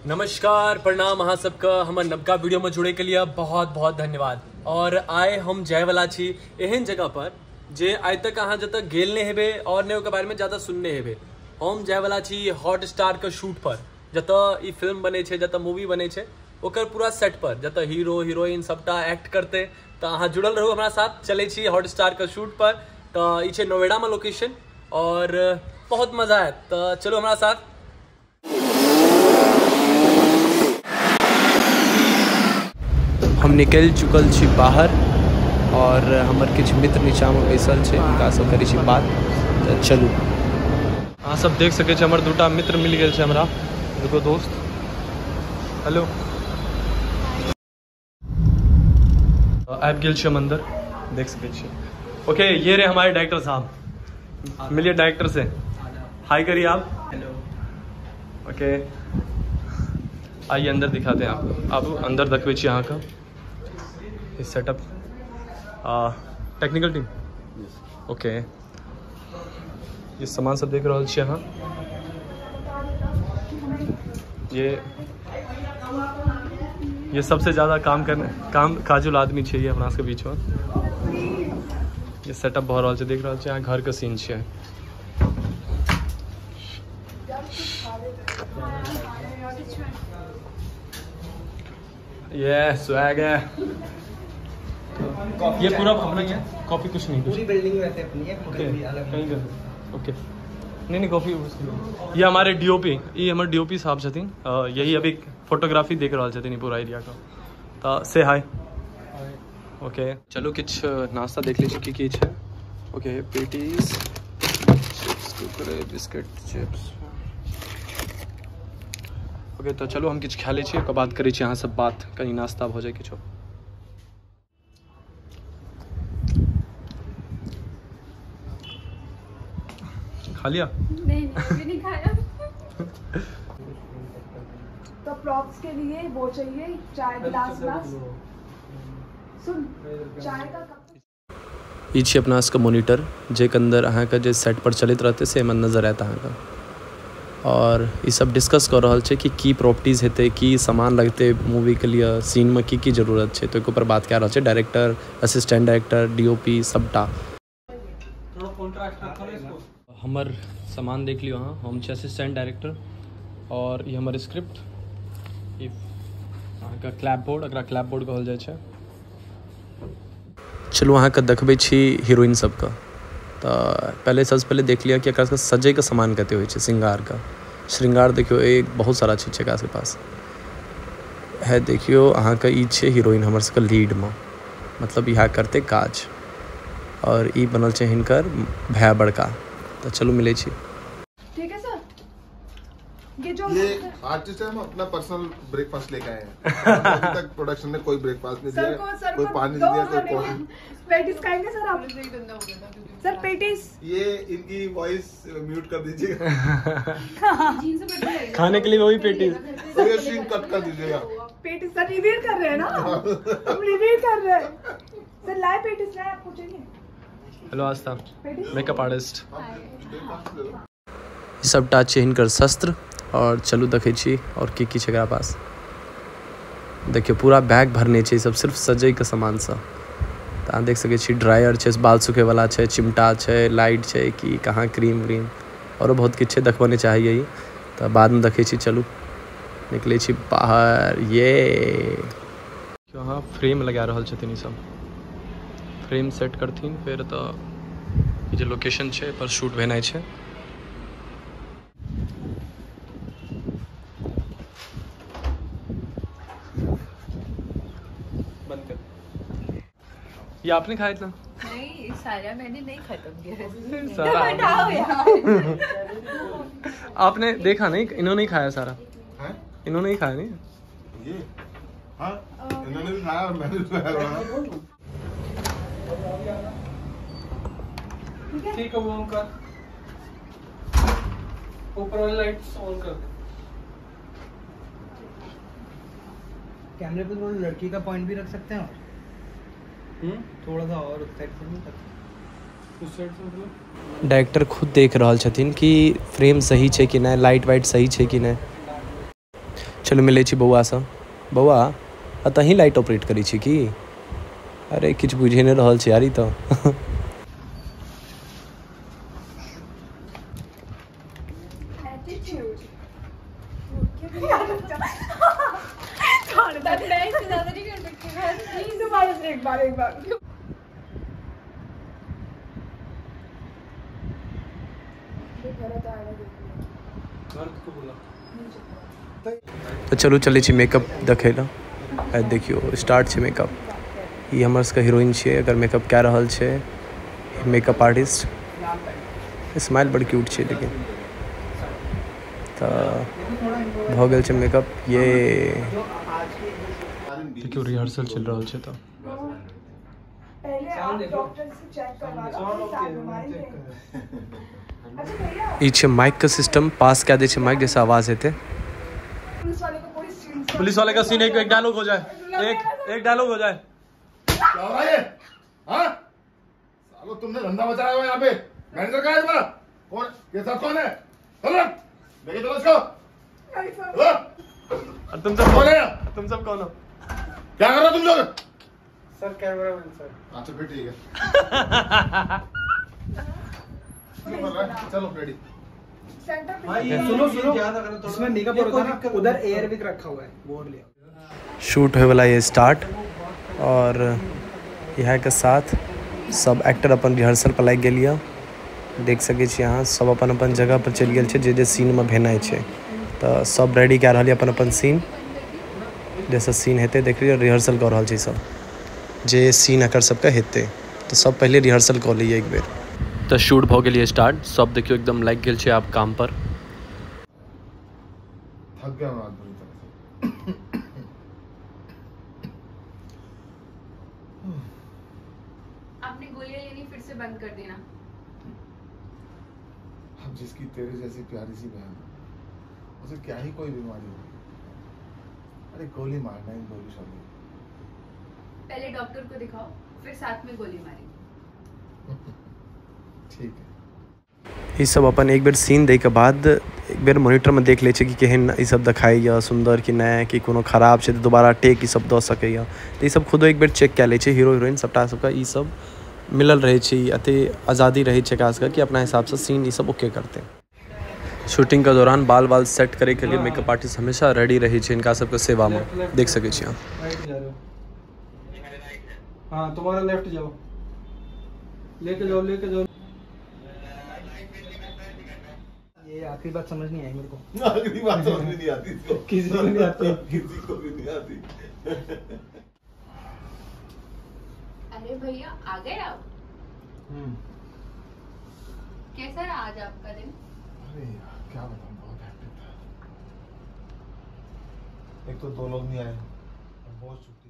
नमस्कार, प्रणाम अहाँ सबके। हमर नवका वीडियो में जुड़े के लिए बहुत बहुत धन्यवाद। और आइ हम जायवला छी एहन जगह पर जे आइ तक अहाँ जतऽ गेल नहीं हेबे और ने ओकर बारे में ज़्यादा सुनने हेबे। हम जायवला छी हॉट स्टार के शूट पर, जतऽ ई फिल्म बनै छै, जतऽ मूवी बनै छै, ओकर पूरा सेट पर, जतऽ हीरो हीरोइन सबटा एक्ट करते। तऽ अहाँ जुड़ल रहू हमरा साथ, चलै छी हॉट स्टार के शूट पर। तऽ ई छै नोएडा में लोकेशन और बहुत मजा आयत, तऽ चलू हमरा साथ। हम निकलि चुकल छी बाहर और हमर किछु मित्र नीचाँमे बैसल छै, हुनकासँ करै छी बात। तऽ चलू, अहाँ सब देख सकै छी हमर दूटा मित्र मिल गेल छै हमरा, दूगो दोस्त। हेलो, आबि गेल छी हम अंदर, देख सकै छी। ओके, ये रहे हमारे डायरेक्टर साहब, मिलिए डायरेक्टर से, हाई करिए आप। हेलो। ओके, आइए अंदर दिखाते हैं आपको। आप अंदर देखबै छी अहाँके इस सेटअप, टेक्निकल टीम। ओके, ये सामान सब देख रहल छी अहाँ। ये सबसे ज़्यादा काम करने काम काजुल आदमी छै ये अपना सबके बीच में। ये सेटअप भऽ रहल छै, देख रहल छी अहाँ, घर के सीन छै। ये स्वैग है, ये पूरा अपना है। कॉफी कुछ नहीं, पूरी बिल्डिंग वैसे अपनी है, ओके, कहीं कर, ओके, नहीं नहीं कॉफी। ये हमारे डीओपी, ये हमारे डीओपी साहब छथिन, यही अभी फोटोग्राफी देख रहल छथिन पूरा एरिया का। तो से हाय। ओके, चलो किछु नाश्ता देख लै छी की की छै। Okay, patties, chips, Kurkure, biscuit, chips. Okay, तो चलो हम किछु खा लै छी, ओकर बाद करै छी अहाँ सब बात, कनि नाश्ता भऽ जाय किछो। खा लिया? नहीं, नहीं, नहीं खाया। तो प्रॉप्स के लिए वो चाहिए, चाय गिलास ग्लास। सुन, चाय का कप। ई छी अपना सबके मोनिटर, जे अंदर अहाँके जे सेट पर चलैत रहतै से एहिमे नजर आयत अहाँके। और ई सब डिस्कस कऽ रहल छै कि की प्रॉपर्टीज हेतै, की सामान लगतै मूवी के लिए, सीन में की की जरूरत छै, तो ओकर पर बात कए रहल छै डायरेक्टर, असिस्टेंट डायरेक्टर, डीओपी सबटा। हमर सामान देख लियौ अहाँ, हम छी असिस्टेंट डायरेक्टर और ई हमर स्क्रिप्ट, ई अहाँके क्लैप बोर्ड, एकरा क्लैप बोर्ड कहल जाइ छै। चलू अहाँके देखबै छी हीरोइन सबके। तऽ पहले सबसँ पहले देख लिअ कि एकरा सबके सजैके सामान कते होइ छै, श्रृंगारके। श्रृंगार देखियौ, एक बहुत सारा चीज छै एकरा सबके पास है। देखियौ अहाँके ई छै हीरोइन हमर सबके लीडमे, मतलब इएह करतै काज। और ई बनल छै हिनकर भाय बड़का। तऽ चलू मिलै छी। ठीक है सर, ये जो ये आर्टिस्ट है, हम अपना पर्सनल ब्रेकफास्ट लेके आए हैं। अभी तक प्रोडक्शन ने कोई ब्रेकफास्ट नहीं दिया, कोई पानी नहीं दिया, कोई कॉफी। पेटीज खाएंगे सर आप? सर पेटीज, ये इनकी वॉइस म्यूट कर दीजिएगा। खाने के लिए वही पेटीज, ये सीन कट कर दीजिएगा। पेटीज सर रिवील कर रहे हैं ना, हम रिवील कर रहे हैं सर। लाए पेटीज, लाए, आपको चाहिए। हेलो आस्था, मेकअप आर्टिस्ट। सबटा छै हिनकर शस्त्र। और चलू देखै छी और की की छै एकरा पास। देखियौ पूरा बैग भरने छै सब सिर्फ सजैके सामानसँ। तऽ अहाँ देख सकै छी ड्रायर छै, बाल सुखैवला छै, चिमटा छै, लाइट छै, कि कहाँ क्रीम व्रीम औरो बहुत किछु छै, देखबऽ नहि चाहैए ई, तऽ बादमे देखै छी। चलू निकलै छी बाहर। ये अहाँ फ्रेम लगा रहल छथिन, ई सब फ्रेम सेट करथिन फेर। तऽ ई जे लोकेशन छै पर शूट भेनाइ छै। बंद कर। ये आपने खाया इतना? नहीं, सारा मैंने नहीं खत्म किया। सारा यार। आपने देखा नहीं, इन्होंने ही खाया सारा। हैं? इन्होंने ही खाया नहीं ये? हाँ, इन्होंने भी खाया और मैंने भी खाया। ठीक है, वो ऑन कर, ऊपर वाली लाइट्स ऑन कर। कैमरे पे थोड़ा लड़की का पॉइंट भी रख सकते हैं और थोड़ा सा और उस साइड से नहीं सकते, उस साइड से मतलब डायरेक्टर खुद देख रहल छथिन कि फ्रेम सही छै कि नहि, लाइट वाइट सही छै कि नहि। चलू मिलै छी बौआसँ। बौआ अतही लाइट ऑपरेट करै छी की? अरे किछु बुझि नहि रहल छै यार ई तऽ। एक बार तो चलू चलै छी मेकअप देखै लए। देखियौ स्टार्ट छै मेकअप। ई हमर सबके हीरोइन छियै, एकर मेकअप कए रहल छै मेकअप आर्टिस्ट। स्माइल बड़ क्यूट छै लेकिन। तऽ भऽ गेल छै मेकअप। ये देखियौ रिहर्सल चलि रहल छै। तऽ पहले आप डॉक्टर से चेक करवा लो, फिर साथ में मारेंगे। अच्छा भैया ई छै माइक के सिस्टम, पास कए दै छै माइक जैसे आवाज हेतै। पुलिस वाले को कोई सीन, पुलिस वाले का सीन एक डायलॉग हो जाए, एक डायलॉग हो जाए। क्या हो रहा है? हाँ सालो तुमने धंधा बचाया हुआ है यहाँ पे। मैनेजर कहाँ है तुम्हारा? कौन ये साथ कौन है? चलो लेके चलो इसको। और तुम सब कौन है? तुम सब कौन हो? क्या कर रहे हो तुम लोग? Sir cameraman sir. अच्छा फिर ठीक है। चलो रेडी। सुनो सुनो, इसमें मेकअप होता है ना, उधर एयर भी रखा हुआ है, वो ले। शूट होए वाला ये स्टार्ट और यहाँ के साथ सब एक्टर अपन रिहर्सल पर लागि गेल यऽ। देख सकै छी अहाँ सब अपन अपन जगह पर चलि गेल छै जे जे सीनमे भेनाइ छै। तऽ सब रेडी कए रहल यऽ अपन अपन सीन, जैसे सीन हेतै देख लिअ रिहर्सल कऽ रहल छै सब, जे सीन एकर सबके हेतै। तऽ सब पहिले रिहर्सल कऽ लैए एक बेर। तऽ शूट भऽ गेल स्टार्ट। सब देखियौ एकदम लागि गेल छै आब काम पर। थक गया हूं आज पूरी तरह से। आपने गोलियां लेनी फिर से बंद कर देना। अब जिसकी तेरे जैसी प्यारी सी बहन, उसे क्या ही कोई बीमारी होगी। अरे गोली मारना ही गोली शोली। पहले डॉक्टर को दिखाओ फिर साथ में गोली मारेंगे। ठीक है। ई सब अपन एक बेर सीन दै के बाद एक बेर मोनिटर में देख लै छै कि केहन ई सब देखाइए, सुंदर कि नहि, कि कोनो खराब छै तऽ दोबारा टेक ई सब दऽ सकैए। तऽ ई सब खुदो एक बेर चेक कए लै छै हीरो हीरोइन सबटा सबके। ई सब मिलल रहै छै, एते आज़ादी रहै छै एकरा सबके कि अपना हिसाबसँ सीन ई सब ओके करतै। शूटिंग के दौरान बाल बाल सेट करे के लिए मेकअप आर्टिस्ट हमेशा रेडी रहै छै इनका सबके सेवा में। देख सकै छी अहाँ। हाँ तुम्हारा लेफ्ट जाओ, लेके जाओ लेके जाओ। ये आखिरी बात समझ नहीं आई मेरे को। आखिरी बात समझ नहीं आती इसको, किसी को नहीं आती, किसी को भी नहीं आती। अरे भैया आ गए आप? कैसा रहा आज आपका दिन? अरे यार क्या बताऊं, बहुत हेक्टिक था। एक तो दो लोग नहीं आए, बहुत छुट्टी।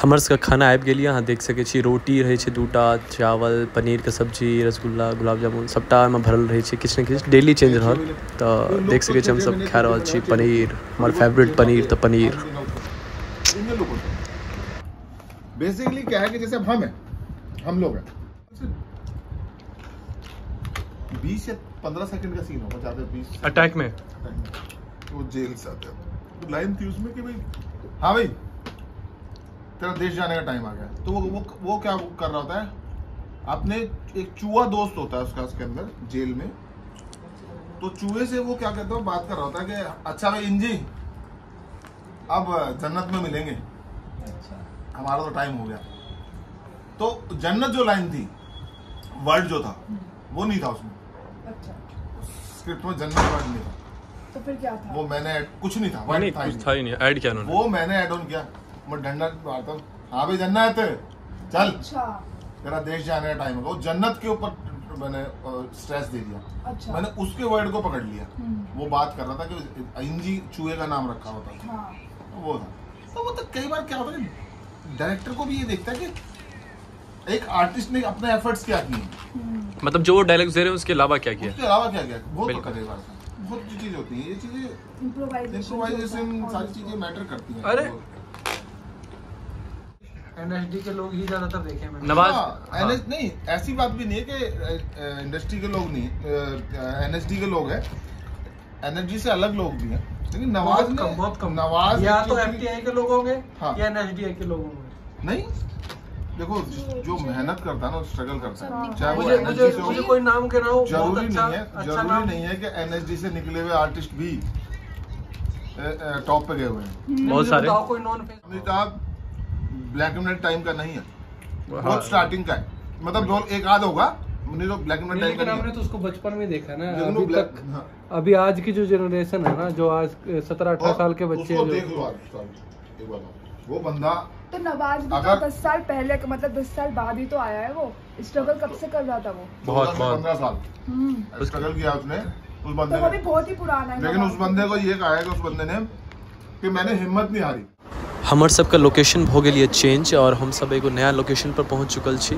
हमर सबके खाना आबि गेल। अहाँ देख सकै छी रोटी रहै छै दूटा, चावल, पनीर के सब्जी, रसगुल्ला, गुलाब जामुन सबटा ओहिमे भरल रहै छै। किछु ने किछु डेली चेंज रहल। तऽ देख सकै छी हमसब खा रहल छी पनीर, हमर फेवरेट पनीर। तऽ पनीर बेसिकली क्या है कि जैसे हम हैं, हम लोग हैं, 20 या 15 सेकंड का सीन होगा, ज्यादा 20 अटैक में वो जेल से आते हैं। तो लाइन थी उसमें कि भाई हाँ भाई तेरा देश जाने का टाइम आ गया। तो वो क्या कर रहा होता है, अपने एक चूहा दोस्त होता है उसका उसके अंदर जेल में। तो चूहे से वो क्या कहता है, बात कर रहा होता है कि अच्छा भाई इंजी अब जन्नत में मिलेंगे, अच्छा हमारा तो टाइम हो गया। तो जन्नत जो लाइन थी, वर्ड जो था वो नहीं था उसमें। अच्छा। स्क्रिप्ट में जन्नत वर्ड नहीं था। तो फिर क्या था? वो मैंने कुछ नहीं था, वर्ड था, कुछ था ही नहीं, ऐड किया उन्होंने। वो मैंने ऐड ऑन किया। मैं डंडा मारता हूँ, हाँ भाई जन्नत चल, अच्छा तेरा देश जाने का टाइम होगा। वो जन्नत के ऊपर मैंने स्ट्रेस दे दिया। अच्छा। मैंने उसके वर्ड को पकड़ लिया। वो बात कर रहा था कि इंजी चूहे का नाम रखा होता था। हाँ। वो था। तो वो तो कई बार क्या होता है डायरेक्टर को भी ये देखता है कि एक आर्टिस्ट ने अपने एफर्ट्स क्या किए, मतलब जो वो डायलॉग्स दे रहे हैं उसके अलावा क्या किया, उसके अलावा क्या किया। बहुत होता है, बहुत चीज होती है ये चीजें, इम्प्रोवाइजेशन सारी चीजें मैटर करती हैं। अरे एनएसडी के लोग ही ज्यादातर देखे मैंने। नवाज हाँ, नहीं ऐसी बात भी नहीं है कि इंडस्ट्री के लोग नहीं, एनएसडी के लोग हैं, एनएसडी से अलग लोग भी हैं। लेकिन नवाज कम, बहुत कम। नवाज या तो एफटीआई के लोग होंगे या एनएसडीआई के लोग होंगे। नहीं देखो, जो मेहनत करता है ना, स्ट्रगल करता है, चाहे वो मुझे मुझे कोई नाम के ना हो, जरूरी नहीं है, जरूरी नहीं है कि एनएसडी से निकले हुए आर्टिस्ट भी टॉप पे गए हुए हैं। बहुत सारे। कोई non Amitabh black and white time का नहीं है, बहुत स्टार्टिंग का है, मतलब दो एक आध होगा, नहीं तो ब्लैक एंड व्हाइट टाइम का नहीं। हमने तो उसको बचपन में देखा ना, अभी तक। अभी आज की जो जनरेशन है ना, जो आज 17-18 साल के बच्चे हैं, देख लो एक बार वो बंदा तो नवाज भी तो 10 साल पहले, मतलब 10 साल बाद ही तो आया है। वो स्ट्रगल कब से कर रहा था वो? बहुत 15 साल स्ट्रगल किया उसने, उस बंदे तो वो भी बहुत ही पुराना है। लेकिन उस बंदे को ये कहा है कि उस बंदे ने कि मैंने हिम्मत नहीं हारी। हमर सबके लोकेशन हो गेल चेंज और हम सब एगो नया लोकेशन पर पहुँच चुकल छी।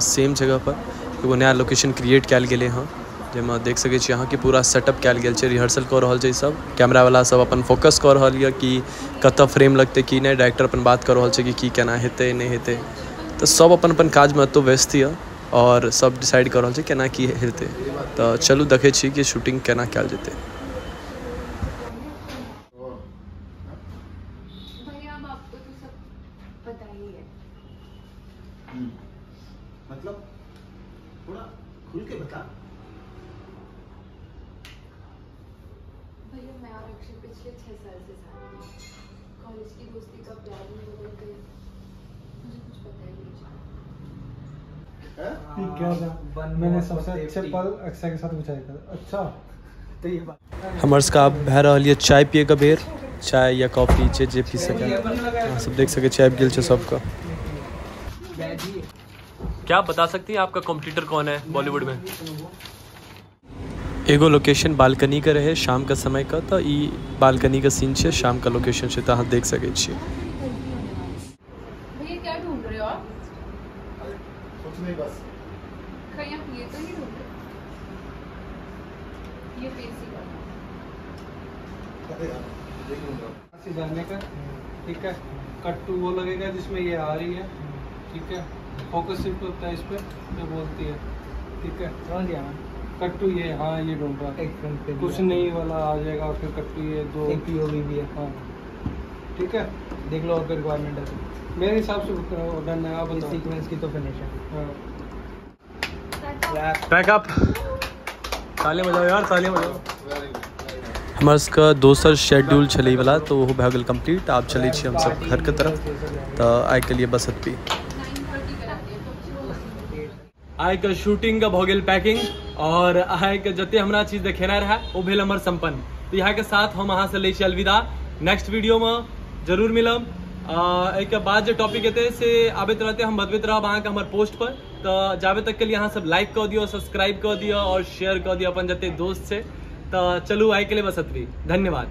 सेम जगह पर एगो नया लोकेशन क्रिएट कयल गेलै हँ, जाहिमे देख सकै छी अहाँ कि पूरा सेटअप कयल गेल छै, रिहर्सल कऽ रहल छै सब, कैमरा वाला सब अपन फोकस कऽ रहल यऽ कि कतऽ फ्रेम लगतै की नहि, डायरेक्टर अपन बात कऽ रहल छै कि की केना हेतै नहि हेतै। तऽ सब अपन अपन काजमे एतौ व्यस्त यऽ और सब डिसाइड कऽ रहल छै केना की हेतै। तऽ चलू देखै छी कि शूटिंग केना कयल जेतै। मतलब थोड़ा खुल के बता। भैया मैं और अक्षय पिछले 6 साल से साथ हैं। कॉलेज की दोस्ती का प्यार में बदल गई, मुझे कुछ पता ही नहीं चला। क्या था? मैंने सबसे अच्छे पल अक्षय के साथ बिताए थे। अच्छा तो ये बात हमर सबके आब भए रहल यऽ चाय पिए के बेर, चाय या कॉफी जे जे पी सकै। अहाँ सब देख सकै छी आबि गेल छै सबके। क्या आप बता सकती हैं आपका कॉम्पिटिटर कौन है बॉलीवुड में? एगो लोकेशन बालकनी के रहे शाम का समय का, तो ई बालकनी का सीन छै, शाम का लोकेशन छै, तो अहाँ देख सकै छी। भैया क्या ढूंढ रहे हो आप? कुछ नहीं, बस कहीं आप ये तो नहीं ढूंढ रहे? ये पेंसिल अरे यार देख लूंगा से जाने का, ठीक है। कट टू वो लगेगा जिसमें ये आ रही है, ठीक है। फोकस शिफ्ट होता है इस पे, ये बोलती है, ठीक है, समझ गया मैं। कट टू ये, हाँ ये ढूंढ रहा है, एक कुछ नहीं वाला आ जाएगा, फिर कट टू ये दो, एक पीओवी भी है, हाँ ठीक है। देख लो और रिक्वायरमेंट है मेरे हिसाब से डन है। आप बताओ। सीक्वेंस की तो फिनिश है। हाँ पैक अप, तालियां बजाओ यार, तालियां बजाओ। हमार सबके दोसर शेड्यूल छलै वाला, तो ओहो भए गेल कंप्लीट। आब चलै छी हम सब घर के तरफ। तो आइ के लिए बस एतबी। आइ के शूटिंग के भऽ गेल पैकिंग और आइ के जते हमरा चीज देखेना रहे ओ भेल हमर संपन्न। तो यहाँ के साथ हम अहाँ से लै छी अलविदा। नेक्स्ट वीडियो में जरूर मिलब। एहिके बाद जे टॉपिक एतै से आबैत रहतै, हम बतबैत रहब अहाँके हमर पोस्ट पर। तो जाबे तक के लिए अहाँ सब लाइक कऽ दियौ, सब्सक्राइब कऽ दियौ और शेयर कऽ दियौ अपन जते दोस्त छै। तो चलू आइ के लिए बस एतबी। धन्यवाद।